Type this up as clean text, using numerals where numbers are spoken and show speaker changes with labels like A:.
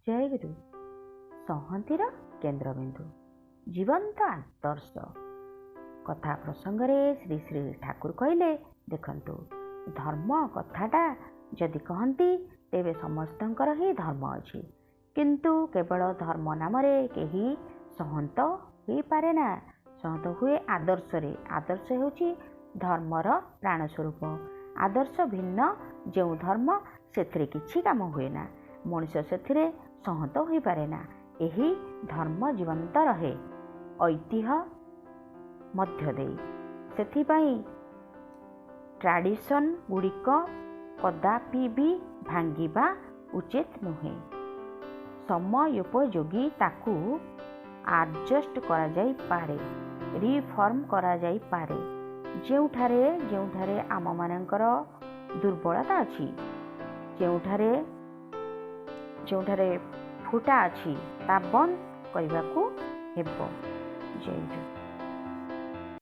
A: ଜୟଗୁରୁ ସଂହତିର କେନ୍ଦ୍ରବିନ୍ଦୁ, ଜୀବନ୍ତ ଆଦର୍ଶ। କଥା ପ୍ରସଙ୍ଗରେ ଶ୍ରୀ ଶ୍ରୀ ଠାକୁର କହିଲେ, ଦେଖନ୍ତୁ, ଧର୍ମ କଥାଟା ଯଦି କହନ୍ତି ତେବେ ସମସ୍ତଙ୍କର ହିଁ ଧର୍ମ ଅଛି, କିନ୍ତୁ କେବଳ ଧର୍ମ ନାମରେ କେହି ସଂହତ ହୋଇପାରେ ନା। ସଂହତ ହୁଏ ଆଦର୍ଶରେ। ଆଦର୍ଶ ହେଉଛି ଧର୍ମର ପ୍ରାଣସ୍ୱରୂପ। ଆଦର୍ଶ ଭିନ୍ନ ଯେଉଁ ଧର୍ମ, ସେଥିରେ କିଛି କାମ ହୁଏ ନା, ମଣିଷ ସେଥିରେ ସଂହତ ହୋଇପାରେ ନା। ଏହି ଧର୍ମ ଜୀବନ୍ତ ରହେ ଐତିହ୍ୟ ମଧ୍ୟ ଦେଇ। ସେଥିପାଇଁ ଟ୍ରାଡ଼ିସନ୍ ଗୁଡ଼ିକ କଦାପି ବି ଭାଙ୍ଗିବା ଉଚିତ ନୁହେଁ। ସମୟୋପଯୋଗୀ ତାକୁ ଆଡ଼ଜଷ୍ଟ କରାଯାଇପାରେ, ରିଫର୍ମ କରାଯାଇପାରେ। ଯେଉଁଠାରେ ଯେଉଁଠାରେ ଆମମାନଙ୍କର ଦୁର୍ବଳତା ଅଛି, ଯେଉଁଠାରେ ଯେଉଁଠାରେ ଫୁଟା ଅଛି, ତା ବନ୍ଦ କରିବାକୁ ହେବ। ଜୟଗୁରୁ।